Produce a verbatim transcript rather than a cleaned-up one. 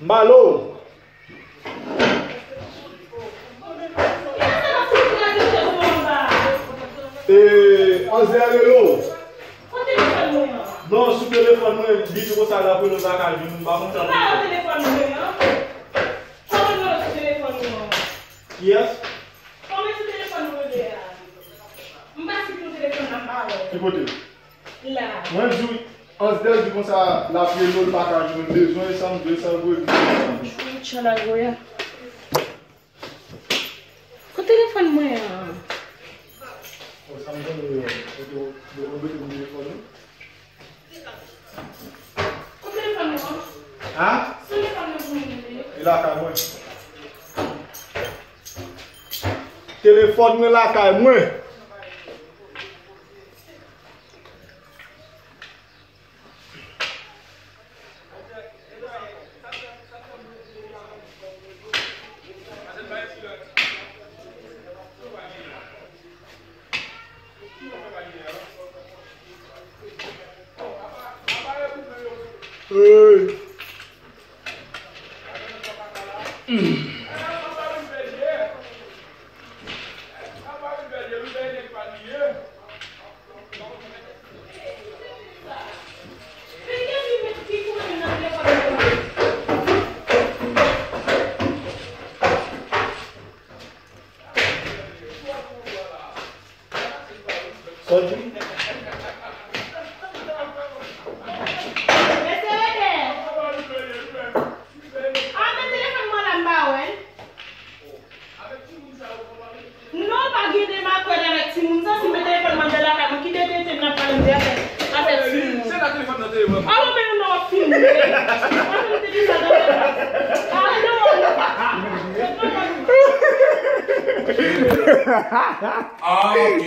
M pale w. E, Anzè rele w. Kote telefòn mwen an? Non, sou telefòn mwen, li di konsa l ap rele w, l pa ka jwenn ou, m pa konn sa. Ou pa wè telefòn mwen an? Kòman nou sou telefòn mwen an? Kiyès? Kòman sou telefòn mwen rele a? M pa sou telefòn nan, m pa wè. Ki kote? La. Mwen di w, Ansdèl di konsa, l ap rele w, l pa ka jwenn, bezwen sa, m dwe sa, voye m. Tchalagoya. Kote telefòn mwen an? O, sa m konnen yo, kote w, yo, yo mete m telefòn ou? Kote telefòn mwen an? Ha? Son telefòn mwen pou mwen rele. E lakay mwen. Telefòn mwen lakay mwen. Hey. Sòti. Mesye Rene. Ah, men telefòn mwen la, m pa wè l. Non, pa gen de makwèl avèk timoun sa, si m mete telefòn mwen anndan lakay mwen, ki de tete m nan pale m de afè, afè timoun. Se la telefòn nan te ye, vrèman. Ah, bon, men nou nan w ap fini. Mwen menm te di sa nan tèt la. Ah, non. Ah, ok.